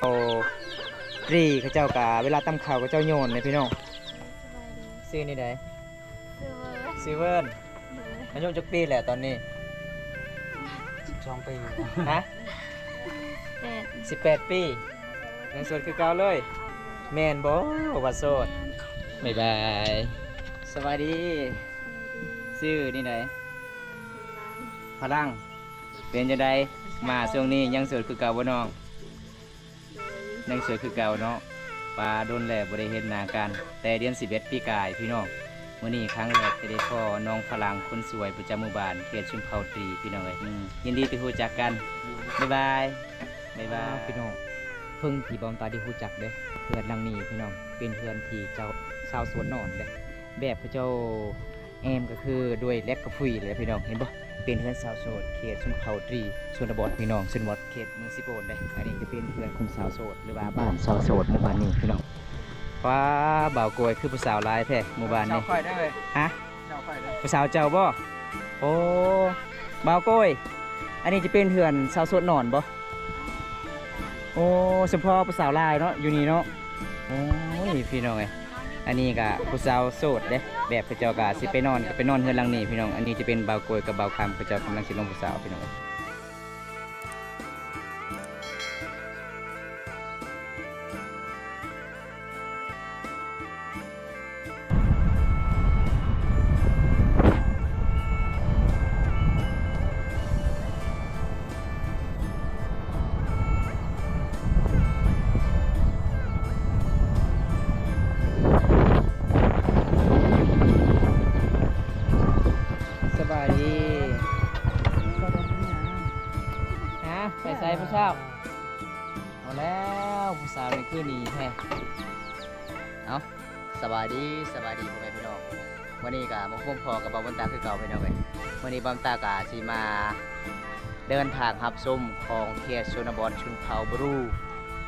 ຕຣີ ເຂົາເຈົ້າກະເວລາຕຳເຂົ້າເຂົາເຈົ້າໂຍນເດ້ພີ່ນ້ອງ. ສະບາຍດີ. ຊື່ນີ້ໃດ? ຊື່ເວີນ. ຊື່ເວີນ. ໂດຍ. ອາຍຸຈັກປີແລ້ວຕອນນີ້? ສິບສອງປີ. ຮະ? ແປດ. ສິບແປດປີ. ຍັງໂສດຄືເກົ່າເລີຍ ແມ່ນບໍ່ວ່າໂສດ? ບາຍບາຍ. ສະບາຍດີ. ຊື່ນີ້ໃດ? ພະລັງ. ເປັນຈັ່ງໃດ ມາຊ່ວງນີ້ຍັງໂສດຄືເກົ່າບໍ່ນ້ອງ? ຍັງໂສດຄືເກົ່າເນາະ. ປາ ດົນແລ້ວບໍ່ໄດ້ເຫັນໜ້າກັນ ແຕ່ເດືອນສິບເອັດປີກາຍພີ່ນ້ອງ. ມື້ນີ້ຄັ້ງແລກທີ່ໄດ້ພໍ້ນ້ອງພະລັງຄົນສວຍປະຈຳໝູ່ບ້ານເຂດຊົນເຜົ່າຕີພີ່ນ້ອງເອີຍ. ອືມ ຍິນດີທີ່ຮູ້ຈັກກັນ. ບາຍບາຍ. ບາຍບາຍ. ພີ່ນ້ອງ ເພິ່ງທີ່ບ່າວຕາໄດ້ຮູ້ຈັກເດ້ ເຮືອນຫຼັງນີ້ພີ່ນ້ອງ ເປັນເຮືອນທີ່ເຈົ້າ ຊາວໂສດນອນເດ້. ແບບເຂົາເຈົ້າແອ້ມກໍຄືດ້ວຍແລັກກັບຟຸຍເລີຍພີ່ນ້ອງ ເຫັນບໍ່? ເປັນເຮືອນຊາວໂສດເຂດຊົນເຜົ່າຕີ ຊົນນະບົດພີ່ນ້ອງ ຊົນນະບົດເຂດເມືອງເຊໂປນເດ້. ອັນນີ້ຈະເປັນເຮືອນຂອງຊາວໂສດ ຫຼືວ່າບ້ານຊາວໂສດໝູ່ບ້ານນີ້ພີ່ນ້ອງ. ວ້າ ບ່າວໂກຍ ຄືຜູ້ສາວຫຼາຍແທ້ໝູ່ບ້ານນີ້. ຜູ້ສາວຂ້ອຍເດີ. ຮະ? ຜູ້ສາວຂ້ອຍເດີ. ຜູ້ສາວເຈົ້າບໍ່? ໂອ້ ບ່າວໂກຍ ອັນນີ້ຈະເປັນເຮືອນຊາວໂສດນອນບໍ່? ໂອ້ ສົມພໍຜູ້ສາວຫຼາຍເນາະ ຢູ່ນີ້ເນາະ. ໂອ້ຍ ພີ່ນ້ອງເອີຍ ອັນນີ້ກະຜູ້ສາວໂສດເດ້ ແບບເຂົາເຈົ້າກະຊິໄປນອນ ກະໄປນອນເຮືອນຫຼັງນີ້ພີ່ນ້ອງ. ອັນນີ້ຈະເປັນບ່າວໂກຍກັບບ່າວຄຳ ເຂົາເຈົ້າກຳລັງຊິລົງຜູ້ສາວພີ່ນ້ອງ. ສະບາຍດີ. ຮະ ໄປໃສຜູ້ສາວ? ເອົາແລ້ວ ຜູ້ສາວນີ້ຄືໜີແທ້. ເອົາ ສະບາຍດີ ສະບາຍດີພໍ່ແມ່ພີ່ນ້ອງ. ມື້ນີ້ກະມາພົບພໍ້ກັບບ່າວບຸນຕາຄືເກົ່າພີ່ນ້ອງເອີຍ. ມື້ນີ້ບ່າວບຸນຕາກະຊິມາເດີນທາງຮັບຊົມຂອງເຂດຊົນນະບົດຊົນເຜົ່າບຣູ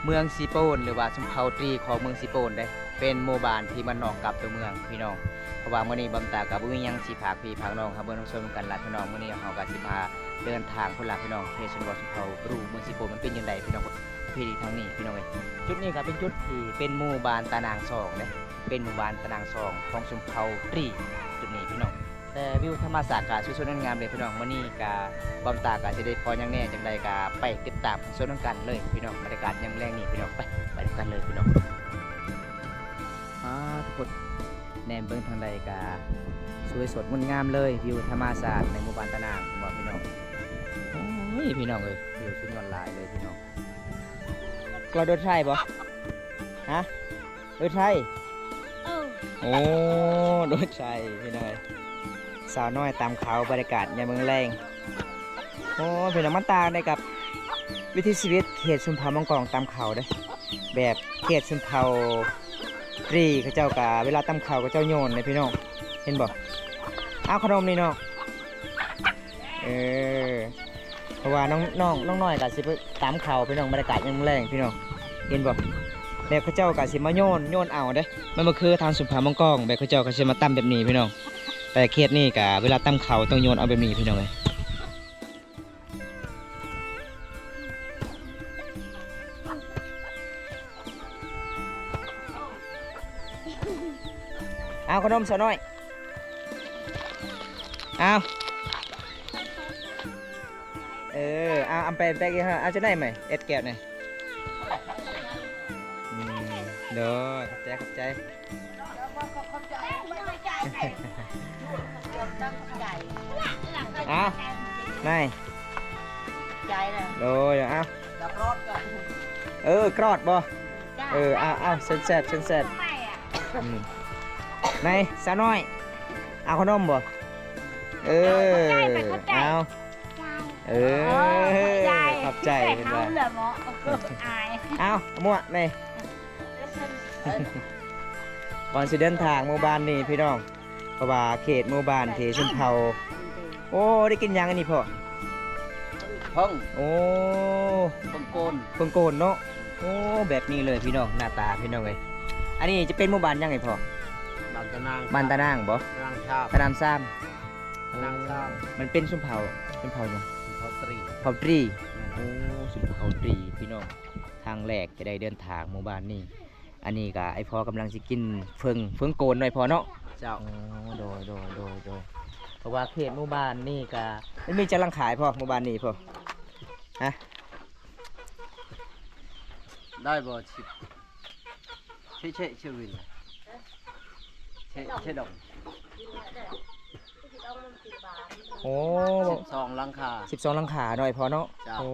ເມືອງເຊໂປນ ຫຼືວ່າຊົນເຜົ່າຕີຂອງເມືອງເຊໂປນເດ້. ເປັນໝູ່ບ້ານທີ່ມັນນອກກັບຕົວເມືອງພີ່ນ້ອງ. ເພາະວ່າມື້ນີ້ບ່າວບຸນຕາກະບໍ່ມີຫຍັງຊິຝາກພີ່ຝາກນ້ອງ ເຮົາເບິ່ງນຳຊົມກັນລະພີ່ນ້ອງ. ມື້ນີ້ເຮົາກະຊິພາເດີນທາງພຸ້ນລະພີ່ນ້ອງ ເຂດຊົນນະບົດຊົນເຜົ່າບຣູ ເມືອງເຊໂປນ ມັນເປັນຈັ່ງໃດພີ່ນ້ອງ? ເພດີທາງນີ້ພີ່ນ້ອງເອີຍ. ຈຸດນີ້ກະເປັນຈຸດທີ່ເປັນໝູ່ບ້ານຕານາງສອງເດ້ ເປັນໝູ່ບ້ານຕານາງສອງຂອງຊົນເຜົ່າຕີ ຈຸດນີ້ພີ່ນ້ອງ. ແຕ່ວິວທຳມະຊາດກະສວຍສົດງົດງາມເດ້ພີ່ນ້ອງ. ມື້ນີ້ກະບ່າວບຸນຕາກະຊິໄດ້ພໍ້ຫຍັງແດ່ ຈັ່ງໃດກະໄປຕິດຕາມຊົມນຳກັນເລີຍພີ່ນ້ອງ. ບັນຍາກາດຍາມແລງນີ້ພີ່ນ້ອງ ໄປ ໄປນຳກັນເລີຍພີ່ນ້ອງ. ປາດ ທຸກຄົນ ແນມເບິ່ງທາງໃດກະສວຍສົດງົດງາມເລີຍ ວິວທຳມະຊາດໃນໝູ່ບ້ານຕານາງ ເຫັນບໍ່ພີ່ນ້ອງ? ໂອ້ຍ ພີ່ນ້ອງເອີຍ ວິວສຸດຍອດຫຼາຍເລີຍພີ່ນ້ອງ. ກະໂດດໄທບໍ່? ຮະ? ໂດດໄທ? ເອີ ໂອ້ ໂດດໄທພີ່ນ້ອງເອີຍ. ສາວນ້ອຍຕຳເຂົ້າ ບັນຍາກາດຍາມແລງໆ. ໂອ້ ພີ່ນ້ອງ ມັນຕ່າງໃດກັບວິຖີຊີວິດເຂດຊົນເຜົ່າມັງກອງຕຳເຂົ້າເດ້. ແບບເຂດຊົນເຜົ່າຕີ ເຂົາເຈົ້າກະເວລາຕຳເຂົ້າເຂົາເຈົ້າໂຍນເດ້ພີ່ນ້ອງ ເຫັນບໍ່? ເອົາຂະໜົມນີ້ນ້ອງ. ເອີ ເພາະວ່ານ້ອງ ນ້ອງ ນ້ອງນ້ອຍກະຊິໄປຕຳເຂົ້າພີ່ນ້ອງ ບັນຍາກາດຍາມແລງພີ່ນ້ອງ ເຫັນບໍ່? ແບບເຂົາເຈົ້າກະຊິມາໂຍນ ໂຍນເອົາເດ້. ມັນບໍ່ຄືທາງຊົນເຜົ່າມັງກອງ ແບບເຂົາເຈົ້າກະຊິມາຕຳແບບນີ້ພີ່ນ້ອງ. ແຕ່ເຂດນີ້ກະເວລາຕຳເຂົ້າຕ້ອງໂຍນເອົາແບບນີ້ພີ່ນ້ອງເອີຍ. ເອົາຂະໜົມສາວນ້ອຍ ເອົາ ເອີ ເອົາ ເອົາໄປ ໄປກິນເອົາ ເອົາຈັ່ງໃດໃໝ່ ເອັດແກ້ວນີ້. ອືມ ໂດຍ ຂອບໃຈ ຂອບໃຈ. ເອົາ ນາຍ ໃຈນະ ໂດຍ ເອົາ ເອີ ກອດບໍ່? ເອີ ເອົາ ເອົາ ເຊີນແຊບ ເຊີນແຊບ. ອືມ ນາຍ ສາວນ້ອຍ ເອົາຂະໜົມບໍ່? ເອີ ເອົາ ເອີ ຂອບໃຈ ຂອບໃຈ ເຫັນບໍ່? ເອົາ ໝວກນີ້ ກ່ອນຊິເດີນທາງໝູ່ບ້ານນີ້ພີ່ນ້ອງ ເພາະວ່າເຂດໝູ່ບ້ານທີ່ຊົນເຜົ່າ ໂອ້ ໄດ້ກິນຫຍັງອັນນີ້ພໍ່? ເຜິ້ງ ໂອ້ ເຜິ້ງໂກນ ເຜິ້ງໂກນເນາະ. ໂອ້ ແບບນີ້ເລີຍພີ່ນ້ອງ ໜ້າຕາພີ່ນ້ອງເອີຍ. ອັນນີ້ຈະເປັນໝູ່ບ້ານຫຍັງນີ້ພໍ່? ບ້ານຕານາງ ບ້ານຕານາງບໍ່? ຕານາງຊາມ ຕານາງຊາມ ຕານາງຊາມ. ມັນເປັນຊົນເຜົ່າ ຊົນເຜົ່າຫຍັງ? ຊົນເຜົ່າຕີ ເຜົ່າຕີ. ແມ່ນ ໂອ້ ຊົນເຜົ່າຕີພີ່ນ້ອງ. ທ ຄັ້ງແລກທີ່ໄດ້ເດີນທາງໝູ່ບ້ານນີ້. ອັນນີ້ກໍໄອ້ພໍ່ກຳລັງຊິກິນເຜິ້ງ ເຜິ້ງໂກນເນາະພໍ່ເນາະ. ເຈົ້າ. ໂອ້ ໂດຍ ໂດຍ ໂດຍ ໂດຍ. ເພາະວ່າເຂດໝູ່ບ້ານນີ້ກໍມັນມີຈັກຫຼັງຄາພໍ່ ໝູ່ບ້ານນີ້ພໍ່? ຮະ? ໄດ້ບໍ່ ສິບ ເຊ ເຊ ເຊວິນ ເຊ ເຊດອງ. ໂອ້ ສິບສອງຫຼັງຄາ ສິບສອງຫຼັງຄາເນາະ ພໍ່ເນາະ. ເຈົ້າ. ໂອ້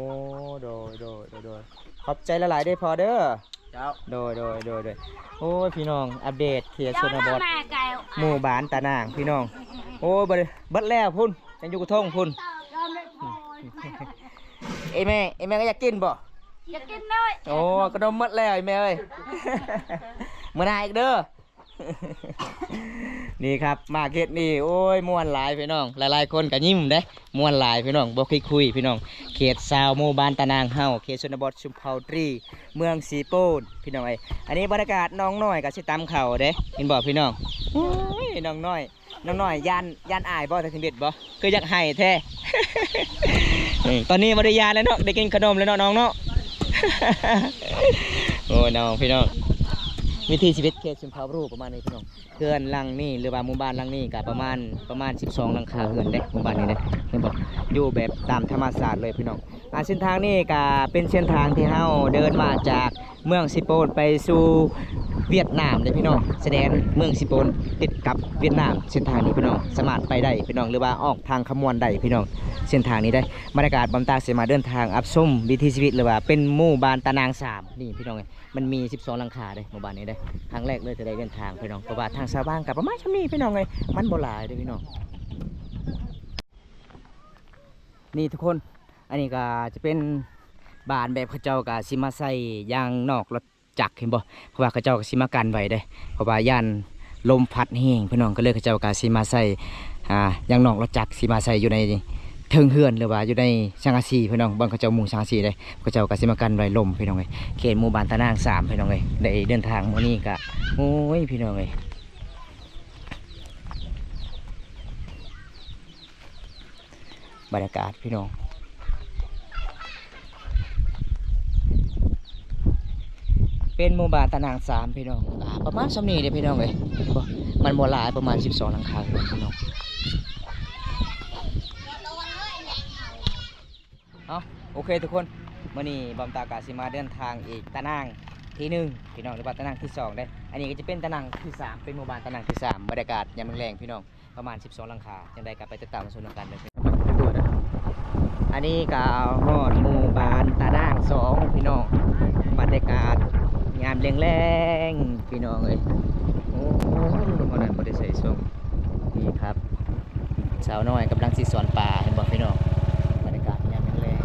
ໂດຍ ໂດຍ ໂດຍ ໂດຍ. ຂອບໃຈຫຼາຍໆເດີພໍ່ເດີ. ເຈົ້າ. ໂດຍ ໂດຍ ໂດຍ ໂດຍ. ໂອ້ຍ ພີ່ນ້ອງ ອັບເດດເຂດຊົນນະບົດ ໝູ່ບ້ານຕານາງ ພີ່ນ້ອງ. ໂອ້ຍ ເບິດ ເບິດແລ້ວພຸ້ນ ຍັງຢູ່ກະທົງພຸ້ນ. ເອີແມ່ ເອີແມ່ກໍຢາກກິນບໍ່? ຢາກກິນເລີຍ. ໂອ້ ຂະໜົມໝົດແລ້ວ ເອີແມ່ເອີຍ. ມື້ໜ້າອີກເດີ. ນີ້ຄັບ ມາເຂດນີ້ ໂອ້ຍ ມ່ວນຫຼາຍພີ່ນ້ອງ. ຫຼາຍໆຄົນກໍຍິ້ມເດ້ ມ່ວນຫຼາຍພີ່ນ້ອງ. ບໍ່ຄືຄຸຍພີ່ນ້ອງ ເຂດຊາວໝູ່ບ້ານຕານາງເຮົາ ເຂດຊົນນະບົດຊຸມເຜົ່າຕຣີ ເມືອງສີໂປນ ພີ່ນ້ອງເອີຍ. ອັນນີ້ບັນຍາກາດນ້ອງນ້ອຍກໍຊິຕຳເຂົ້າເດ້ ເຫັນບໍ່ພີ່ນ້ອງ? ໂອ້ຍ ນ້ອງນ້ອຍ ນ້ອງນ້ອຍຢ້ານ ຢ້ານອາຍບໍ່? ແຕ່ທຳອິດບໍ່? ຄືຢາກໄຫ້ແທ້. ເອີ ຕອນນີ້ບໍ່ໄດ້ຢ້ານແລ້ວເນາະ ໄດ້ກິນຂະໜົມແລ້ວເນາະນ້ອງເນາະ. ໂອ້ຍ ນ້ອງພີ່ນ້ອງ ວິຖີຊີວິດເຂດຊົນເຜົ່າຕຣີປະມານນີ້ພີ່ນ້ອງ. ເຮືອນຫຼັງນີ້ ຫຼືວ່າໝູ່ບ້ານຫຼັງນີ້ກໍປະມານ ປະມານສິບສອງຫຼັງຄາເຮືອນເດ້ ໝູ່ບ້ານນີ້ເດ້ ເຫັນບໍ່? ຢູ່ແບບຕາມທຳມະຊາດເລີຍພີ່ນ້ອງ. ອ່າ ເສັ້ນທາງນີ້ກໍເປັນເສັ້ນທາງທີ່ເຮົາເດີນມາຈາກເມືອງຊີໂປນໄປສູ່ຫວຽດນາມເດ້ພີ່ນ້ອງ. ຊາຍແດນເມືອງຊີໂປນຕິດກັບຫວຽດນາມ. ເສັ້ນທາງນີ້ພີ່ນ້ອງສາມາດໄປໄດ້ພີ່ນ້ອງ ຫຼືວ່າອອກທາງຄຳມ່ວນໄດ້ພີ່ນ້ອງ ເສັ້ນທາງນີ້ເດ້. ບັນຍາກາດບອມຕາຊິມາເດີນທາງອັບຊົມວິຖີຊີວິດ ຫຼືວ່າເປັນໝູ່ບ້ານຕານາງສາມນີ້ພີ່ນ້ອງເອີຍ. ມັນມີສິບສອງຫຼັງຄາເດ້ ໝູ່ບ້ານນີ້ເດ້. ຄັ້ງແລກເລີຍທີ່ໄດ້ເດີນທາງພີ່ນ້ອງ ເພາະວ່າທາງຊາວບ້ານກໍປະມານຊ່ຳນີ້ພີ່ນ້ອງເອີຍ ມັນບໍ່ຫຼາຍເດ້ພີ່ນ້ອງ. ນີ້ທຸກຄົນ ອັນນີ້ກໍຈະເປັນບ້ານແບບເຂົາເຈົ້າກໍຊິມາໃສ່ຢາງນອກລົດຈັກ ເຫັນບໍ່? ເພາະວ່າເຂົາເຈົ້າກໍຊິມາກັນໄວ້ເດ້ ເພາະວ່າຢ້ານລົມພັດແຮງພີ່ນ້ອງ ກໍເລີຍເຂົາເຈົ້າກໍຊິມາໃສ່ ອ່າ ຢາງນອກລົດຈັກ ຊິມາໃສ່ຢູ່ໃນເທິງເຮືອນ ຫຼືວ່າຢູ່ໃນສັງກະສີພີ່ນ້ອງ ບ່ອນເຂົາເຈົ້າມຸງສັງກະສີເດ້. ເຂົາເຈົ້າກໍຊິມາກັນໄວ້ລົມພີ່ນ້ອງເອີຍ. ເຂດໝູ່ບ້ານຕານາງສາມພີ່ນ້ອງເອີຍ ໄດ້ເດີນທາງມື້ນີ້ກໍ ໂອ້ຍ ພີ່ນ້ອງເອີຍ. ບັນຍາກາດພີ່ນ້ອງ ເປັນໝູ່ບ້ານຕານາງສາມພີ່ນ້ອງ. ອ່າ ປະມານຊ່ຳນີ້ເດ້ພີ່ນ້ອງເອີຍ ເຫັນບໍ່? ມັນບໍ່ຫຼາຍ ປະມານສິບສອງຫຼັງຄາພີ່ນ້ອງ. ເອົາ ໂອເຄທຸກຄົນ ມື້ນີ້ບອມຕາກະຊິມາເດີນທາງອີກຕານາງທີໜຶ່ງພີ່ນ້ອງ ຫຼືວ່າຕານາງທີສອງເດ້. ອັນນີ້ກໍຈະເປັນຕານາງທີສາມ ເປັນໝູ່ບ້ານຕານາງທີສາມ. ບັນຍາກາດຍາມແລງໆພີ່ນ້ອງ ປະມານສິບສອງຫຼັງຄາ. ຈັ່ງໃດກໍໄປຕິດຕາມຊົມນຳກັນເດີ. ອັນນີ້ກໍຮອດໝູ່ບ້ານຕານາງສອງພີ່ນ້ອງ. ບັນຍາກາດຍາມແລງໆພີ່ນ້ອງເອີຍ. ໂອ້ ມື້ນັ້ນບໍ່ໄດ້ໃສ່ຊົງ. ນີ້ຄັບ ສາວນ້ອຍກຳລັງຊິສອນປາ ເຫັນບໍ່ພີ່ນ້ອງ? ບັນຍາກາດຍາມແລງ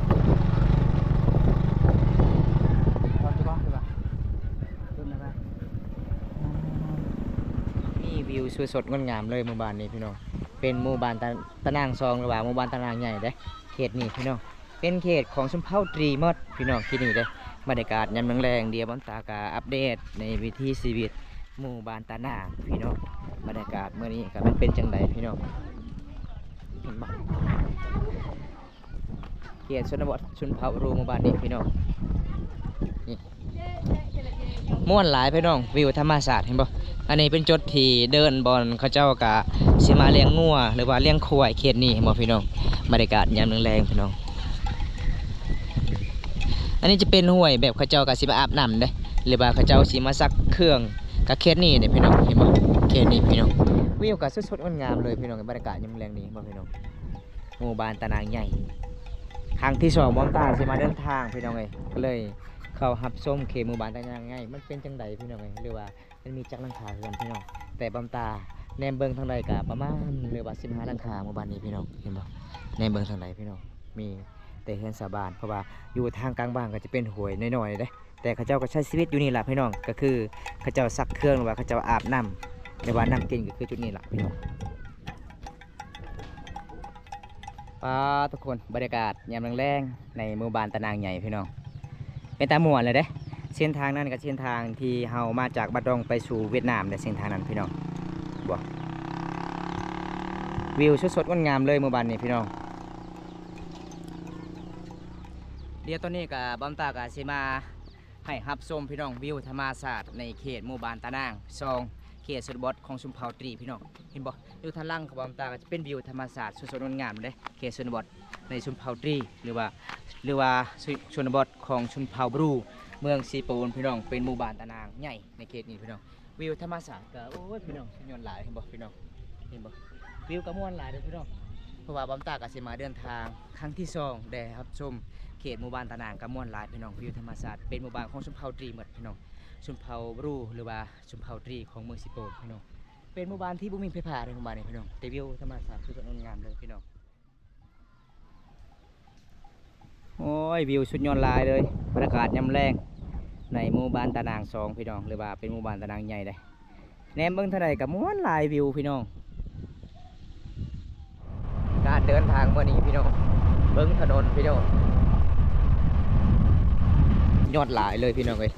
ໆ ມີວິວສວຍສົດງົດງາມເລີຍໝູ່ບ້ານນີ້ພີ່ນ້ອງ. ເປັນໝູ່ບ້ານຕາ ຕານາງສອງ ຫຼືວ່າໝູ່ບ້ານຕານາງໃຫຍ່ເດ້ ເຂດນີ້ພີ່ນ້ອງ. ເປັນເຂດຂອງຊົນເຜົ່າຕຣີໝົດພີ່ນ້ອງ ທີ່ນີ້ເດ້. ບັນຍາກາດຍາມແລງໆ ດຽວບອມຕາກະອັບເດດໃນວິຖີຊີວິດໝູ່ບ້ານຕານາງພີ່ນ້ອງ. ບັນຍາກາດມື້ນີ້ກໍມັນເປັນຈັ່ງໃດພີ່ນ້ອງ ເຫັນບໍ່? ເຂດຊົນນະບົດຊົນເຜົ່າຕຣີໝູ່ບ້ານນີ້ພີ່ນ້ອງ. ນີ້ ມ່ວນຫຼາຍພີ່ນ້ອງ ວິວທຳມະຊາດ ເຫັນບໍ່? ອັນນີ້ເປັນຈຸດທີ່ເດີ່ນ ບ່ອນເຂົາເຈົ້າກະຊິມາລ້ຽງງົວ ຫຼືວ່າລ້ຽງຄວາຍເຂດນີ້ ເຫັນບໍ່ພີ່ນ້ອງ? ບັນຍາກາດຍາມແລງໆພີ່ນ້ອງ. ອັນນີ້ຈະເປັນຫ້ວຍແບບເຂົາເຈົ້າກະຊິມາອາບນ້ຳເດ້ ຫຼືວ່າເຂົາເຈົ້າຊິມາຊັກເຄື່ອງ ກະເຂດນີ້ເດ້ພີ່ນ້ອງ ເຫັນບໍ່? ເຂດນີ້ພີ່ນ້ອງ. ວິວກະສົດໆງົດງາມເລີຍພີ່ນ້ອງ ບັນຍາກາດຍາມແລງນີ້ ເຫັນບໍ່ພີ່ນ້ອງ? ໝູ່ບ້ານຕານາງໃຫຍ່ ຄັ້ງທີສອງ ບອມຕາຊິມາເດີນທາງພີ່ນ້ອງເອີຍ ກໍເລີຍເຂົ້າຮັບຊົມເຂດໝູ່ບ້ານຕານາງໃຫຍ່ ມັນເປັນຈັ່ງໃດພີ່ນ້ອງເອີຍ ຫຼືວ່າມັນມີຈັກຫຼັງຄາເຮືອນພີ່ນ້ອງ. ແຕ່ບອມຕາແນມເບິ່ງທາງໃດກໍປະມານ ຫຼືວ່າສິບຫ້າຫຼັງຄາໝູ່ບ້ານນີ້ພີ່ນ້ອງ ເຫັນບໍ່? ແນມເບິ່ງທາງໃດພີ່ນ້ອງ ມີແຕ່ເຮືອນຊາວບ້ານ ເພາະວ່າຢູ່ທາງກາງບ້ານກໍຈະເປັນຫ້ວຍນ້ອຍໆເດ້. ແຕ່ເຂົາເຈົ້າກໍໃຊ້ຊີວິດຢູ່ນີ້ລະພີ່ນ້ອງ ກໍຄືເຂົາເຈົ້າຊັກເຄື່ອງ ຫຼືວ່າເຂົາເຈົ້າອາບນ້ຳ ຫຼືວ່ານ້ຳກິນ ກໍຄືຈຸດນີ້ລະພີ່ນ້ອງ. ປາ ທຸກຄົນ ບັນຍາກາດຍາມແລງໆ ໃນໝູ່ບ້ານຕານາງໃຫຍ່ພີ່ນ້ອງ ເປັນຕາມ່ວນເລີຍເດ້. ເສັ້ນທາງນັ້ນກໍເສັ້ນທາງທີ່ເຮົາມາຈາກບາດດົງໄປສູ່ຫວຽດນາມເດ້ ເສັ້ນທາງນັ້ນພີ່ນ້ອງ. ບໍ່ ວິວສົດໆງົດງາມເລີຍໝູ່ບ້ານນີ້ພີ່ນ້ອງ. ດຽວຕອນນີ້ກໍບອມຕາກໍຊິມາ ໃຫ້ຮັບຊົມພີ່ນ້ອງ ວິວທຳມະຊາດໃນເຂດໝູ່ບ້ານຕານາງສອງ ເຂດຊົນນະບົດຂອງຊົນເຜົ່າຕຣີພີ່ນ້ອງ. ເຫັນບໍ່ ຢູ່ທາງຫຼັງຂອງບ່າວຕາກໍຈະເປັນວິວທຳມະຊາດ ສວຍໆ ງົດງາມເດ້ ເຂດຊົນນະບົດໃນຊົນເຜົ່າຕຣີ ຫຼືວ່າ ຫຼືວ່າ ຊົນນະບົດຂອງຊົນເຜົ່າບຣູ ເມືອງເຊໂປນພີ່ນ້ອງ. ເປັນໝູ່ບ້ານຕານາງໃຫຍ່ໃນເຂດນີ້ພີ່ນ້ອງ. ວິວທຳມະຊາດກໍ ໂອ້ຍ ພີ່ນ້ອງ ສຸດຍອດຫຼາຍ ເຫັນບໍ່ພີ່ນ້ອງ ເຫັນບໍ່? ວິວກໍມ່ວນຫຼາຍເດ້ພີ່ນ້ອງ ເພາະວ່າບ່າວຕາກໍຊິມາເດີນທາງຄັ້ງທີສອງ ໄດ້ຮັບຊົມເຂດໝູ່ບ້ານຕານາງ ກໍມ່ວນຫຼາຍພີ່ນ້ອງ. ວິວທຳມະຊາດ ເປັນໝູ່ບ້ານຂອງຊົນເຜົ່າຕຣີໝົດພີ່ນ້ອງ ຊົນເຜົ່າບຣູ ຫຼືວ່າຊົນເຜົ່າຕຣີຂອງເມືອງເຊໂປນພີ່ນ້ອງ. ເປັນໝູ່ບ້ານທີ່ບໍ່ມີໄຟຟ້າເດ້ ໝູ່ບ້ານນີ້ພີ່ນ້ອງ ແຕ່ວິວທຳມະຊາດສຸດຍອດງົດງາມເລີຍພີ່ນ້ອງ. ໂອ້ຍ ວິວສຸດຍອດຫຼາຍເລີຍ ບັນຍາກາດຍາມແລງໃນໝູ່ບ້ານຕານາງສອງພີ່ນ້ອງ ຫຼືວ່າເປັນໝູ່ບ້ານຕານາງໃຫຍ່ເດ້. ແນມເບິ່ງທາງໃດກໍມ່ວນຫຼາຍວິວພີ່ນ້ອງ. ການເດີນທາງມື້ນີ້ພີ່ນ້ອງ ເບິ່ງຖະໜົນພີ່ນ້ອງ ຍອດຫຼາຍເລີຍພີ່ນ້ອງເອີຍ.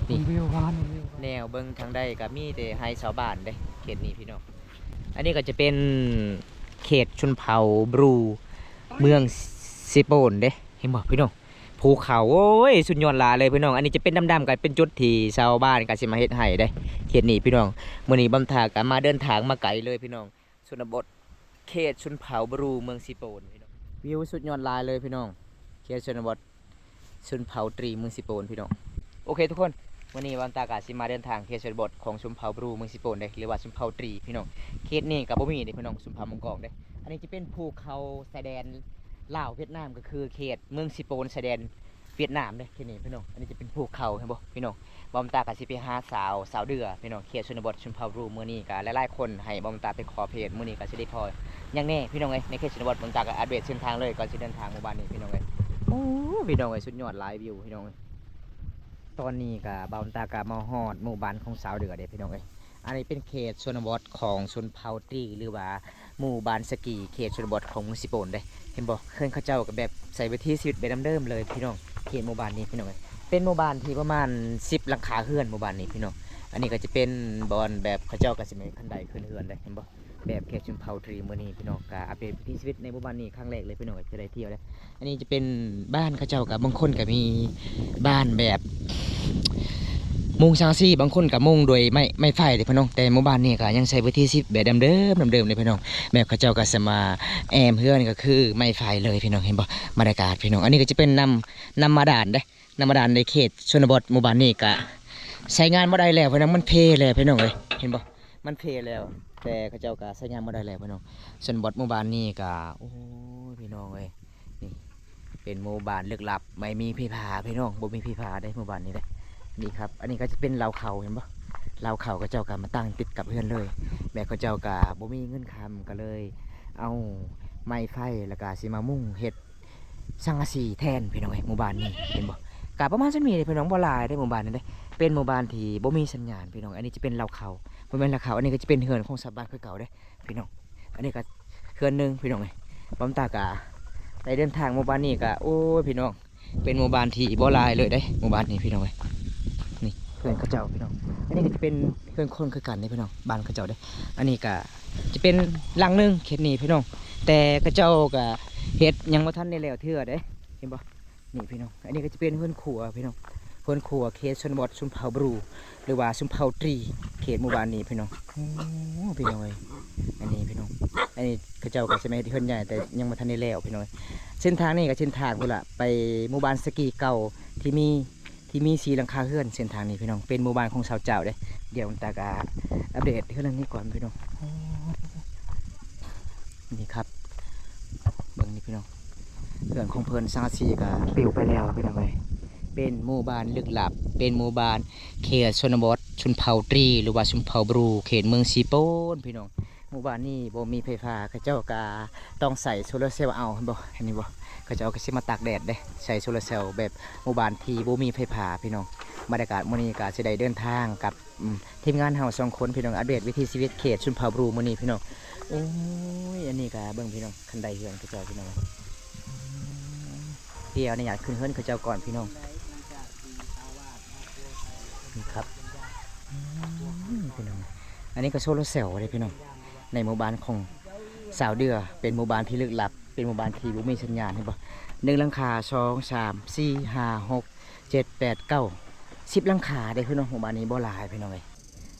ນີ້ ວິວງາມ ວິວ ແນວເບິ່ງທາງໃດກໍມີແຕ່ໄຮ່ຊາວບ້ານເດ້ ເຂດນີ້ພີ່ນ້ອງ. ອັນນີ້ກໍຈະເປັນເຂດຊົນເຜົ່າບຣູ ເມືອງເຊໂປນເດ້ ເຫັນບໍ່ພີ່ນ້ອງ? ພູເຂົາ ໂອ້ຍ ສຸດຍອດຫຼາຍເລີຍພີ່ນ້ອງ. ອັນນີ້ຈະເປັນດຳໆ ກໍເປັນຈຸດທີ່ຊາວບ້ານກໍຊິມາເຮັດໄຮ່ເດ້ ເຂດນີ້ພີ່ນ້ອງ. ມື້ນີ້ບ່າວຕາກໍມາເດີນທາງມາໄກເລີຍພີ່ນ້ອງ ຊົນນະບົດ ເຂດຊົນເຜົ່າບຣູ ເມືອງເຊໂປນພີ່ນ້ອງ. ວິວສຸດຍອດຫຼາຍເລີຍພີ່ນ້ອງ ເຂດຊົນນະບົດ ຊົນເຜົ່າຕຣີເມືອງເຊໂປນພີ່ນ້ອງ. ໂອເຄທຸກຄົນ ມື້ນີ້ບ່າວຕາກໍຊິມາເດີນທາງເຂດຊົນນະບົດຂອງຊົນເຜົ່າບຣູເມືອງເຊໂປນເດ້ ຫຼືວ່າຊົນເຜົ່າຕຣີພີ່ນ້ອງ. ເຂດນີ້ກໍບໍ່ມີເດ້ພີ່ນ້ອງ ຊົນເຜົ່າມົ້ງກອງເດ້. ອັນນີ້ຈະເປັນພູເຂົາຊາຍແດນລາວຫວຽດນາມ ກໍຄືເຂດເມືອງເຊໂປນຊາຍແດນຫວຽດນາມເດ້ ເຂດນີ້ພີ່ນ້ອງ. ອັນນີ້ຈະເປັນພູເຂົາ ເຫັນບໍ່ພີ່ນ້ອງ? ບ່າວຕາກໍຊິໄປຫາສາວ ສາວເດືອພີ່ນ້ອງ ເຂດຊົນນະບົດຊົນເຜົ່າບຣູ. ມື້ນີ້ກໍຫຼາຍໆຄົນໃຫ້ບ່າວຕາໄປຂໍເພດ ມື້ນີ້ກໍຊິໄດ້ພໍຫຍັງແດ່ພີ່ນ້ອງເອີຍ ໃນເຂດຊົນນະບົດ. ບ່າວຕາກໍອັບເດດເສັ້ນທາງເລີຍ ກ່ອນຊິເດີນທາງໝູ່ບ້ານນີ້ພີ່ນ້ອງເອີຍ. ໂອ້ ພີ່ນ້ອງເອີຍ ສຸດຍອດຫຼາຍວິວພີ່ນ້ອງເອີຍ. ຕອນນີ້ກໍບ່າວຕາກໍມາຮອດໝູ່ບ້ານຂອງສາວເດືອເດ້ພີ່ນ້ອງເອີຍ. ອັນນີ້ເປັນເຂດຊົນນະບົດຂອງຊົນເຜົ່າຕີ ຫຼືວ່າໝູ່ບ້ານສະກີ ເຂດຊົນນະບົດຂອງເມືອງເຊໂປນເດ້. ເຫັນບໍ່ ເຮືອນເຂົາເຈົ້າກໍແບບໃຊ້ວິຖີຊີວິດແບບດຳເດີມເລີຍພີ່ນ້ອງ. ເຂດໝູ່ບ້ານນີ້ພີ່ນ້ອງເອີຍ ເປັນໝູ່ບ້ານທີ່ປະມານສິບຫຼັງຄາເຮືອນ ໝູ່ບ້ານນີ້ພີ່ນ້ອງ. ອັນນີ້ກໍຈະເປັນບ່ອນແບບເຂົາເຈົ້າກໍຊິມີຂັ້ນໄດຂຶ້ນເຮືອນເດ້ ເຫັນບໍ່? ແບບເຂດຊົນເຜົ່າຕຣີມື້ນີ້ພີ່ນ້ອງ ກໍອັບເດດວິຖີຊີວິດໃນໝູ່ບ້ານນີ້ຄັ້ງແລກເລີຍພີ່ນ້ອງ ຈະໄດ້ທ່ຽວເດ້. ອັນນີ້ຈະເປັນບ້ານເຂົາເຈົ້າ ກໍບາງຄົນກໍມີບ້ານແບບມຸງສັງກະສີ ບາງຄົນກໍມຸງດ້ວຍໄມ້ ໄມ້ໄຜ່ເດ້ພີ່ນ້ອງ. ແຕ່ໝູ່ບ້ານນີ້ກໍຍັງໃຊ້ວິຖີຊີວິດແບບດຳເດີມ ດຳເດີມເດ້ພີ່ນ້ອງ. ແບບເຂົາເຈົ້າກໍສາມາດແອ້ມເຮືອນກໍຄືໄມ້ໄຜ່ເລີຍພີ່ນ້ອງ ເຫັນບໍ່? ບັນຍາກາດພີ່ນ້ອງ ອັນນີ້ກໍຈະເປັນນ້ຳ ນ້ຳບາດານເດ້ ນ້ຳບາດານໃນເຂດຊົນນະບົດ. ໝູ່ບ້ານນີ້ກະໃຊ້ງານບໍ່ໄດ້ແລ້ວພີ່ນ້ອງ ມັນເພແລ້ວພີ່ນ້ອງເອີຍ ເຫັນບໍ່? ມັນເພແລ້ວ ແຕ່ເຂົາເຈົ້າກະໃຊ້ງານບໍ່ໄດ້ແລ້ວພີ່ນ້ອງ. ຊົນນະບົດໝູ່ບ້ານນີ້ກະ ໂອ້ຍ ພີ່ນ້ອງເອີຍ ນີ້ເປັນໝູ່ບ້ານລຶກລັບ ໄມ່ມີໄຟຟ້າພີ່ນ້ອງ ບໍ່ມີໄຟຟ້າເດ້ໝູ່ບ້ານນີ້ເດ້. ນີ້ຄັບ ອັນນີ້ກໍຈະເປັນເລົ້າເຂົ້າ ເຫັນບໍ່? ເລົ້າເຂົ້າເຂົາເຈົ້າກະມາຕັ້ງຕິດກັບເຮືອນເລີຍ ແບບເຂົາເຈົ້າກະບໍ່ມີເງິນຄຳ ກໍເລີຍເອົາໄມ້ໄຜ່ ແລ້ວກະຊິມາມຸງເຮັດ ສັງກະສີແທນພີ່ນ້ອງເອີຍ ໝູ່ບ້ານນີ້ ເຫັນບໍ່? ກະປະມານສ່ຳນີ້ເດ້ພີ່ນ້ອງ ບໍ່ຫຼາຍເດ້ໝູ່ບ້ານນີ້ເດ້. ເປັນໝູ່ບ້ານທີ່ບໍ່ມີສັນຍານພີ່ນ້ອງ. ອັນນີ້ຈະເປັນເລົ້າເຂົ້າ ບໍ່ແມ່ນເລົ້າເຂົ້າ ອັນນີ້ກໍຈະເປັນເຮືອນຂອງຊາວບ້ານຄືເກົ່າເດ້ພີ່ນ້ອງ. ອັນນີ້ກໍເຮືອນໜຶ່ງພີ່ນ້ອງເອີຍ. ບ່າວຕາກະໄດ້ເດີນທາງໝູ່ບ້ານນີ້ກະ ໂອ້ຍ ພີ່ນ້ອງ ເປັນໝູ່ບ້ານທີ່ບໍ່ຫຼາຍເລີຍເດ້ ໝູ່ບ້ານນີ້ພີ່ນ້ອງເອີຍ. ນີ້ເຮືອນເຂົາເຈົ້າພີ່ນ້ອງ ອັນນີ້ກໍຈະເປັນເຮືອນຄົນຄືກັນເດ້ພີ່ນ້ອງ ບ້ານເຂົາເຈົ້າເດ້. ອັນນີ້ກໍຈະເປັນຫຼັງໜຶ່ງເຂດນີ້ພີ່ນ້ອງ ແຕ່ເຂົາເຈົ້າກໍເຮັດຍັງບໍ່ທັນໄດ້ແລ້ວເທື່ອເດ້ ເຫັນບໍ່? ນີ້ພີ່ນ້ອງ ອັນນີ້ກໍຈະເປັນເຮືອນຄົວພີ່ນ້ອງ ເຮືອນຄົວເຂດຊົນນະບົດຊົນເຜົ່າບຣູ ຫຼືວ່າຊົນເຜົ່າຕຣີ ເຂດໝູ່ບ້ານນີ້ພີ່ນ້ອງ. ໂອ້ ພີ່ນ້ອງເອີຍ ອັນນີ້ພີ່ນ້ອງ ອັນນີ້ເຂົາເຈົ້າກໍຊິມາເຮັດເຮືອນໃຫຍ່ ແຕ່ຍັງບໍ່ທັນໄດ້ແລ້ວພີ່ນ້ອງ. ເສັ້ນທາງນີ້ກໍເສັ້ນທາງພຸ້ນລະ ໄປໝູ່ບ້ານສະກີເກົ່າທີ່ມີ ທີ່ມີສີ່ຫຼັງຄາເຮືອນ. ເສັ້ນທາງນີ້ພີ່ນ້ອງ ເປັນໝູ່ບ້ານຂອງຊາວເຈົ້າເດ້. ດຽວຕາກະອັບເດດເຮືອນຫຼັງນີ້ກ່ອນພີ່ນ້ອງ. ໂອ້ ນີ້ຄັບ ເບິ່ງນີ້ພີ່ນ້ອງ ເຮືອນຂອງເພິ່ນສັງກະສີກະປິວໄປແລ້ວພີ່ນ້ອງເອີຍ. ເປັນໝູ່ບ້ານລຶກລັບ ເປັນໝູ່ບ້ານເຂດຊົນນະບົດຊົນເຜົ່າຕຣີ ຫຼືວ່າຊົນເຜົ່າບຣູ ເຂດເມືອງເຊໂປນພີ່ນ້ອງ. ໝູ່ບ້ານນີ້ບໍ່ມີໄຟຟ້າ ເຂົາເຈົ້າກະຕ້ອງໃຊ້ໂຊລາເຊວເອົາ ເຫັນບໍ່? ເຫັນນີ້ບໍ່? ເຂົາເຈົ້າກໍຊິມາຕາກແດດເດ້ ໃຊ້ໂຊລາເຊວ ແບບໝູ່ບ້ານທີ່ບໍ່ມີໄຟຟ້າພີ່ນ້ອງ. ບັນຍາກາດມື້ນີ້ກໍຊິໄດ້ເດີນທາງກັບ ອືມ ທີມງານເຮົາສອງຄົນພີ່ນ້ອງ ອັບເດດວິຖີຊີວິດເຂດຊົນເຜົ່າບຣູມື້ນີ້ພີ່ນ້ອງ. ໂອ້ຍ ອັນນີ້ກໍເບິ່ງພີ່ນ້ອງ ຄັນໄດເຮືອນເຂົາເຈົ້າພີ່ນ້ອອງ. ດຽວອະນຸຍາດຂຶ້ນເຮືອນເຂົາເຈົ້າກ່ອນພີ່ນ້ອງ. ນີ້ຄັບ ອືມ ພີ່ນ້ອງ ອັນນີ້ກໍໂຊລາເຊວເດ້ພີ່ນ້ອງ. ໃນໝູ່ບ້ານຂອງຊາວເດືອ ເປັນໝູ່ບ້ານທີ່ລຶກລັບ ເປັນໝູ່ບ້ານທີ່ບໍ່ມີສັນຍານ ເຫັນບໍ່? ໜຶ່ງຫຼັງຄາ ສອງ ສາມ ສີ່ ຫ້າ ຫົກ ເຈັດ ແປດ ເກົ້າ ສິບຫຼັງຄາເດ້ພີ່ນ້ອງ ໝູ່ບ້ານນີ້ບໍ່ຫຼາຍພີ່ນ້ອງເອີຍ.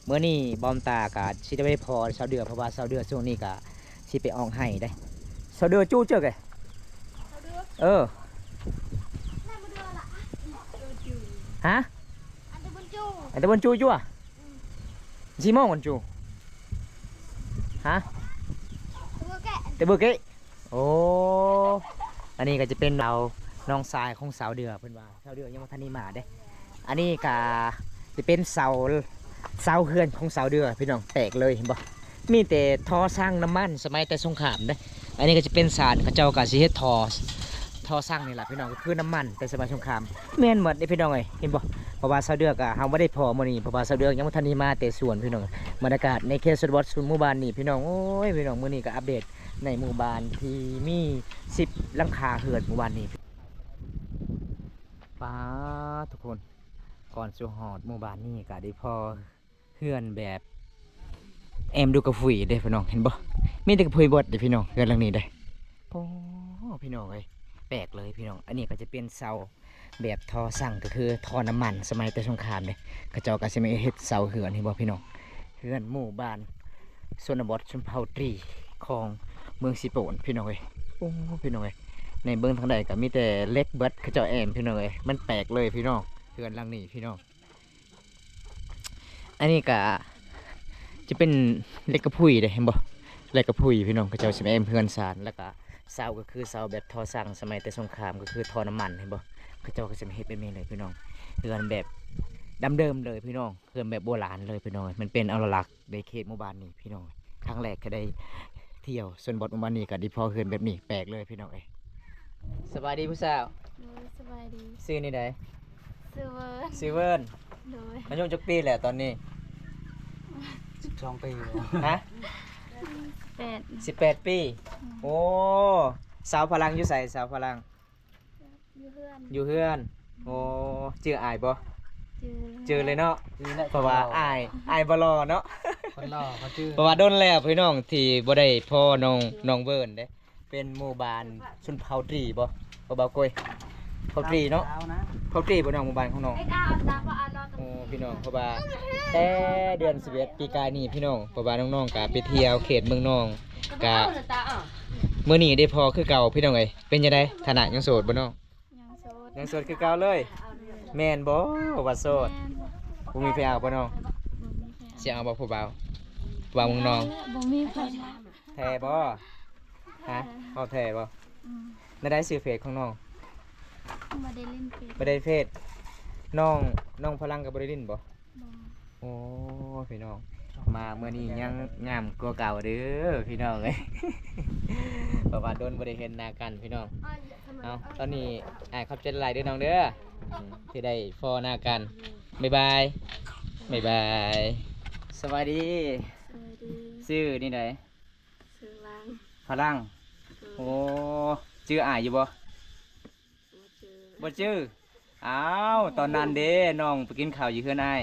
ມື້ນີ້ບອມຕາກະຊິໄດ້ພໍຊາວເດືອ ເພາະວ່າຊາວເດືອຊ່ວງນີ້ກະຊິໄປອອກໄຮ່ເດ້. ຊາວເດືອຈູ້ເຈີກເອີຍ ເອີ ຮະ ອັນຕະບົນຈູຢູ່ອະ ຊີໂມງກັນຈູ ຮະ ແຕ່ເບີເກະ ໂອ້ ອັນນີ້ກໍຈະເປັນເອົານ້ອງຊາຍຂອງສາວເດືອ ເພິ່ນວ່າສາວເດືອຍັງບໍ່ທັນໄດ້ມາເດ້. ອັນນີ້ກໍຈະເປັນເສົາ ເສົາເຮືອນຂອງສາວເດືອພີ່ນ້ອງ ແປກເລີຍເຫັນບໍ່ ມີແຕ່ທໍ່ຊັງນ້ຳມັນສະໄໝແຕ່ສົງຄາມເດ້. ອັນນີ້ກໍຈະເປັນສານ ເຂົາເຈົ້າກໍຊິເຮັດທໍ່ ທໍ່ຊັງນີ້ລະພີ່ນ້ອງ ກໍຄືນ້ຳມັນແຕ່ສະໄໝສົງຄາມ ແມ່ນໝົດເດ້ພີ່ນ້ອງເອີຍ ເຫັນບໍ່. ເພາະວ່າສາວເດືອກໍເຮົາບໍ່ໄດ້ພໍມື້ນີ້ ເພາະວ່າສາວເດືອຍັງບໍ່ທັນໄດ້ມາແຕ່ສວນພີ່ນ້ອງ. ບັນຍາກາດໃນເຂດຊົນນະບົດຊຸມໝູ່ບ້ານນີ້ພີ່ນ້ອງ ໂອ້ຍ ພີ່ນ້ອງ ມື້ນີ້ກໍອັບເດດ ໃນໝູ່ບ້ານທີ່ມີສິບຫຼັງຄາເຮືອນໝູ່ບ້ານນີ້. ປາດ ທຸກຄົນ ກ່ອນຊິຮອດໝູ່ບ້ານນີ້ກໍໄດ້ພໍເຮືອນແບບແອ້ມດູກະຟຸຍເດ້ພີ່ນ້ອງ ເຫັນບໍ່ ມີແຕ່ກະຟຸຍເບິດເດ້ພີ່ນ້ອງ ເຮືອນຫຼັງນີ້ເດ້. ໂອ້ ພີ່ນ້ອງເອີຍ ແປກເລີຍພີ່ນ້ອງ. ອັນນີ້ກໍຈະເປັນເສົາ ແບບທໍ່ຊັງ ກໍຄືທໍ່ນ້ຳມັນສະໄໝແຕ່ສົງຄາມເດ້. ເຂົາເຈົ້າກໍຊິມາເຮັດເສົາເຮືອນ ເຫັນບໍ່ພີ່ນ້ອງ ເຮືອນໝູ່ບ້ານຊົນນະບົດຊົນເຜົ່າຕຣີຂອງເມືອງເຊໂປນພີ່ນ້ອງເອີຍ. ໂອ້ ພີ່ນ້ອງເອີຍ ໃນເບິ່ງທາງໃດກໍມີແຕ່ເຫຼັກເບິດ ເຂົາເຈົ້າແອ້ມພີ່ນ້ອງເອີຍ. ມັນແປກເລີຍພີ່ນ້ອງ ເຮືອນຫຼັງນີ້ພີ່ນ້ອງ. ອັນນີ້ກະຈະເປັນເຫຼັກກະພຸຍເດ້ ເຫັນບໍ່ ເຫຼັກກະພຸຍພີ່ນ້ອງ ເຂົາເຈົ້າຊິມາແອ້ມເຮືອນຊານ ແລ້ວກະເສົາກໍຄືເສົາແບບທໍ່ຊັງສະໄໝແຕ່ສົງຄາມ ກໍຄືທໍ່ນ້ຳມັນ ເຫັນບໍ່ ເຂົາເຈົ້າກໍຊິມາເຮັດແບບນີ້ເລີຍພີ່ນ້ອງ. ເຮືອນແບບດັ້ງເດີມເລີຍພີ່ນ້ອງ ເຮືອນແບບໂບລານເລີຍພີ່ນ້ອງ ມັນເປັນອະນຸລັກໃນເຂດໝູ່ບ້ານນີ້ພີ່ນ້ອງ. ຄັ້ງແລກທີ່ໄດ້ທ່ຽວຊົນນະບົດໝູ່ບ້ານນີ້ ກໍໄດ້ພໍເຮືອນແບບນີ້ ແປກເລີຍພີ່ນ້ອງເອີຍ. ສະບາຍດີຜູ້ສາວ. ໂດຍ ສະບາຍດີ. ຊື່ແນວໃດ? ຊື່ເວີນ. ຊື່ເວີນ. ໂດຍ. ອາຍຸຈັກປີແລ້ວຕອນນີ້? ສິບສອງປີ. ຮະ? ສິບແປດ. ສິບແປດປີ. ອືມ. ໂອ້ ສາວພະລັງຢູ່ໃສ? ສາວພະລັງ ຢູ່ເຮືອນ. ຢູ່ເຮືອນ. ໂອ້ ຈື່ອ້າຍບໍ່? ຈື່. ຈື່ເລີຍເນາະ ເພາະວ່າອ້າຍ ອ້າຍບໍ່ຫຼໍ່ເນາະ. ເພິ່ນຫຼໍ່ ເຂົາຈື່. ເພາະວ່າດົນແລ້ວພີ່ນ້ອງທີ່ບໍ່ໄດ້ພໍນ້ອງ ນ້ອງເວີນເດ້. ເປັນໝູ່ບ້ານຊົນເຜົ່າຕຣີບໍ່ ບໍ່ ບ່າວໂກຍ? ເຜົ່າຕຣີເນາະ ເຜົ່າຕຣີບໍ່ນ້ອງ ໝູ່ບ້ານຂອງນ້ອງ? ໂອ້ ພີ່ນ້ອງ ເພາະວ່າແຕ່ເດືອນສິບເອັດປີກາຍນີ້ພີ່ນ້ອງ ເພາະວ່ານ້ອງໆກະໄປທ່ຽວເຂດເມືອງນອງ ກະມື້ນີ້ໄດ້ພໍຄືເກົ່າພີ່ນ້ອງເອີຍ. ເປັນຈັ່ງໃດ ຖານະຍັງໂສດບໍ່ນ້ອງ? ຍັງໂສດ. ຍັງໂສດຄືເກົ່າເລີຍ. ແມ່ນບໍ່ວ່າໂສດ? ແມ່ນ. ບໍ່ມີໃຜເອົາບໍ່ນ້ອງ? ບໍ່ມີໃຜເອົາ. ຊິເອົາບໍ່ຜູ້ບ່າວ ຜູ້ບ່າວເມືອງນອງ? ບໍ່ມີໃຜ. ແທ້ບໍ່? ຮະ ເວົ້າແທ້ບໍ່? ອືມ. ແນວໃດຊື່ເຟສຂອງນ້ອງ? ບໍ່ໄດ້ຫຼິ້ນເຟສ. ບໍ່ໄດ້ເຟສ. ນ້ອງ ນ້ອງພະລັງກໍບໍ່ໄດ້ຫຼິ້ນບໍ່? ບໍ່. ໂອ້ ພີ່ນ້ອງ ມາມື້ນີ້ຍັງງາມກວ່າເກົ່າເດີພີ່ນ້ອງເອີຍ ເພາະວ່າດົນບໍ່ໄດ້ເຫັນໜ້າກັນພີ່ນ້ອງ. ເອົາ ຕອນນີ້ອ້າຍຂອບໃຈຫຼາຍເດີນ້ອງເດີ ອືມ ທີ່ໄດ້ພໍ້ໜ້າກັນ. ບາຍບາຍ ບາຍບາຍ. ສະບາຍດີ. ສະບາຍດີ. ຊື່ແນວໃດ? ຊື່ພະລັງ. ພະລັງ. ໂດຍ. ໂອ້ ຈື່ອ້າຍຢູ່ບໍ່? ບໍ່ຈື່. ບໍ່ຈື່. ອ້າວ ຕອນນັ້ນເດ້ ນ້ອງໄປກິນເຂົ້າຢູ່ເຮືອນອ້າຍ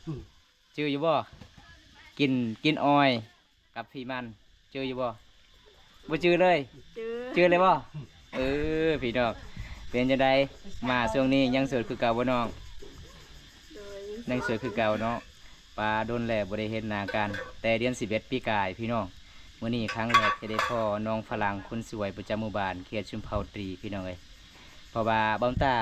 ອືມ ຈື່ຢູ່ບໍ່? ກິນ ກິນອອຍກັບຂີ້ມັນ ຈື່ຢູ່ບໍ່? ບໍ່ຈື່ເລີຍ. ຈື່. ຈື່ເລີຍບໍ່? ເອີ ພີ່ນ້ອງ ເປັນຈັ່ງໃດ ມາຊ່ວງນີ້ຍັງໂສດຄືເກົ່າບໍ່ນ້ອງ? ໂດຍ. ຍັງໂສດຄືເກົ່າເນາະ. ປາ ດົນແລ້ວບໍ່ໄດ້ເຫັນໜ້າກັນ ແຕ່ເດືອນສິບເອັດປີກາຍພີ່ນ້ອງ. ມື້ນີ້ຄັ້ງແລກຈະໄດ້ພໍ້ນ້ອງຝຣັ່ງຄົນສວຍປະຈຳໝູ່ບ້ານເຂດຊົນເຜົ່າຕຣີພີ່ນ້ອງເອີຍ. ເພາະວ່າບ່າວຕາ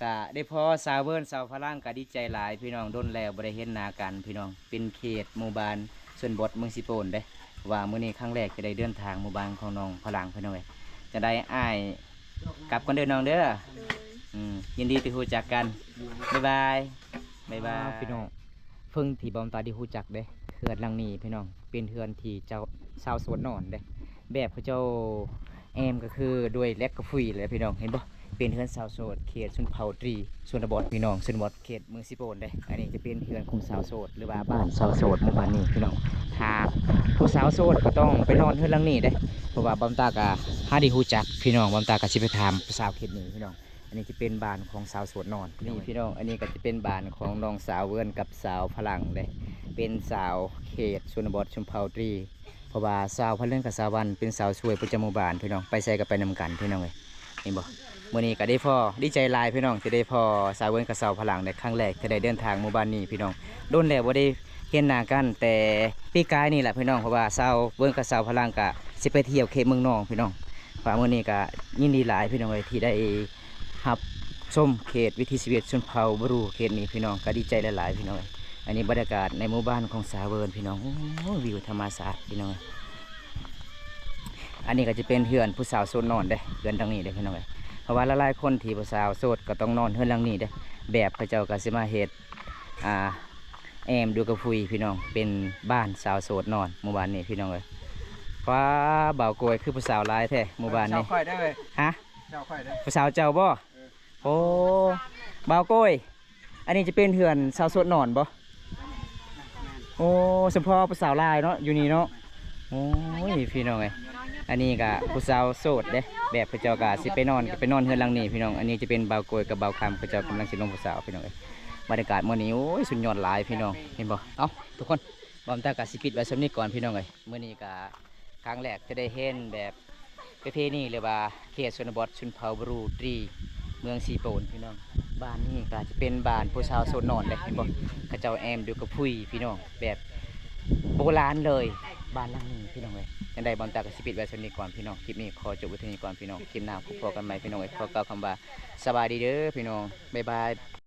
ກະໄດ້ພໍ້ສາວເວີນ ສາວຝຣັ່ງກະດີໃຈຫຼາຍພີ່ນ້ອງ. ດົນແລ້ວບໍ່ໄດ້ເຫັນໜ້າກັນພີ່ນ້ອງ ເປັນເຂດໝູ່ບ້ານຊົນນະບົດເມືອງເຊໂປນເດ້. ເພາະວ່າມື້ນີ້ຄັ້ງແລກຈະໄດ້ເດີນທາງໝູ່ບ້ານຂອງນ້ອງຝຣັ່ງພີ່ນ້ອງເອີຍ. ຈັ່ງໃດອ້າຍ ກັບກ່ອນເດີນ້ອງເດີ. ໂດຍ. ອືມ ຍິນດີທີ່ຮູ້ຈັກກັນ. ບາຍບາຍ. ບາຍບາຍ. ພີ່ນ້ອງ ເພິ່ງທີ່ບ່າວຕາໄດ້ຮູ້ຈັກເດ້ ເຮືອນຫຼັງນີ້ພີ່ນ້ອງ ເປັນເຮືອນທີ່ເຈົ້າ ຊາວໂສດນອນເດ້. ແບບເຂົາເຈົ້າແອ້ມກໍຄືດ້ວຍເຫຼັກກະຟຸຍແຫຼະພີ່ນ້ອງ ເຫັນບໍ່? ເປັນເຮືອນຊາວໂສດເຂດຊົນເຜົ່າຕຣີ ຊົນນະບົດພີ່ນ້ອງ ຊົນນະບົດເຂດເມືອງເຊໂປນເດ້. ອັນນີ້ຈະເປັນເຮືອນຂອງຊາວໂສດ ຫຼືວ່າບ້ານຊາວໂສດໝູ່ບ້ານນີ້ພີ່ນ້ອງ. ຖ້າຜູ້ສາວໂສດກໍຕ້ອງໄປນອນເຮືອນຫຼັງນີ້ເດ້ ເພາະວ່າບ່າວຕາກໍຫາໄດ້ຮູ້ຈັກພີ່ນ້ອງ ບ່າວຕາກໍຊິໄປຖາມຜູ້ສາວເຂດນີ້ພີ່ນ້ອງ. ອັນນີ້ຈະເປັນບ້ານຂອງສາວໂສດນອນ. ນີ້ພີ່ນ້ອງ ອັນນີ້ກໍຈະເປັນບ້ານຂອງນ້ອງສາວເວີນກັບສາວຝຣັ່ງເດ້ ເປັນສາວເຂດຊົນນະບົດຊົນເຜົ່າຕຣີ. ເພາະວ່າສາວພະເລີນກັບສາວວັນເປັນສາວສວຍປະຈຳໝູ່ບ້ານພີ່ນ້ອງ ໄປໃສກໍໄປນຳກັນພີ່ນ້ອງເອີຍ. ເຫັນບໍ່? ມື້ນີ້ກໍໄດ້ພໍ້ ດີໃຈຫຼາຍພີ່ນ້ອງ ທີ່ໄດ້ພໍ້ສາວເວີນກັບສາວພະລັງໃນຄັ້ງແລກທີ່ໄດ້ເດີນທາງໝູ່ບ້ານນີ້ພີ່ນ້ອງ. ດົນແລ້ວບໍ່ໄດ້ເຫັນໜ້າກັນ ແຕ່ປີກາຍນີ້ແຫຼະພີ່ນ້ອງ ເພາະວ່າສາວເວີນກັບສາວພະລັງກະຊິໄປທ່ຽວເຂດເມືອງນອງພີ່ນ້ອງ. ວ່າມື້ນີ້ກະຍິນດີຫຼາຍພີ່ນ້ອງເອີຍ ທີ່ໄດ້ຮັບຊົມເຂດວິຖີຊີວິດຊົນເຜົ່າບຣູເຂດນີ້ພີ່ນ້ອງ ກະດີໃຈຫຼາຍໆພີ່ນ້ອງເອີຍ. ອັນນີ້ບັນຍາກາດໃນໝູ່ບ້ານຂອງສາວເວີນພີ່ນ້ອງ. ໂອ້ ວິວທຳມະຊາດພີ່ນ້ອງເອີຍ. ອັນນີ້ກໍຈະເປັນເຮືອນຜູ້ສາວໂສດນອນເດ້ ເຮືອນຫຼັງນີ້ເດ້ພີ່ນ້ອງເອີຍ. ເພາະວ່າຫຼາຍໆຄົນທີ່ຜູ້ສາວໂສດກໍຕ້ອງນອນເຮືອນຫຼັງນີ້ເດ້ ແບບເຂົາເຈົ້າກໍຊິມາເຮັດ ອ່າ ແອ້ມດູກະພຸຍພີ່ນ້ອງ ເປັນບ້ານສາວໂສດນອນໝູ່ບ້ານນີ້ພີ່ນ້ອງເອີຍ. ວ້າ ບ່າວໂກຍ ຄືຜູ້ສາວຫຼາຍແທ້ໝູ່ບ້ານນີ້. ຜູ້ສາວຂ້ອຍເດ້. ຮະ? ຜູ້ສາວຂ້ອຍເດ້. ຜູ້ສາວເຈົ້າບໍ່? ເອີ. ໂອ້ ບ່າວໂກຍ ອັນນີ້ຈະເປັນເຮືອນສາວໂສດນອນບໍ່? ແມ່ນ. ໂອ້ ສຳເພາະຜູ້ສາວຫຼາຍເນາະ ຢູ່ນີ້ເນາະ. ໂອ້ຍ ພີ່ນ້ອງເອີຍ ອັນນີ້ກະຜູ້ສາວໂສດເດ້ ແບບເຂົາເຈົ້າກະຊິໄປນອນ ໄປນອນເຮືອນຫຼັງນີ້ພີ່ນ້ອງ. ອັນນີ້ຈະເປັນບ່າວໂກຍກັບບ່າວຄຳ ເຂົາເຈົ້າກຳລັງຊິລົງຜູ້ສາວພີ່ນ້ອງເອີຍ. ບັນຍາກາດມື້ນີ້ ໂອ້ຍ ສຸດຍອດຫຼາຍພີ່ນ້ອງ ເຫັນບໍ່? ເອົ້າ ທຸກຄົນ ບ່າວຕາກະຊິປິດໄວ້ສ່ຳນີ້ກ່ອນພີ່ນ້ອງເອີຍ. ມື້ນີ້ກະ ຄັ້ງແລກຈະໄດ້ເຫັນແບບປະເພນີ ຫຼືວ່າເຂດຊົນນະບົດຊົນເຜົ່າບຣູຕີ ເມືອງຊີໂປນພີ່ນ້ອງ. ບ້ານນີ້ກໍຈະເປັນບ້ານຜູ້ສາວໂສດນອນເດ້ ເຫັນບໍ່? ເຂົາເຈົ້າແອ້ມດູກະພຸຍພີ່ນ້ອງ ແບບໂບລານເລີຍ ບ້ານຫຼັງນີ້ພີ່ນ້ອງເອີຍ. ຈັ່ງໃດບ່າວຕາກໍຊິປິດໄວ້ສ່ຳນີ້ກ່ອນພີ່ນ້ອງ. ຄລິບນີ້ຂໍຈົບໄວ້ເທົ່ານີ້ກ່ອນພີ່ນ້ອງ. ຄລິບໜ້າພົບພໍ້ກັນໃໝ່ພີ່ນ້ອງເອີຍ. ຂໍກ່າວຄຳວ່າສະບາຍດີເດີພີ່ນ້ອງ. ບາຍບາຍ.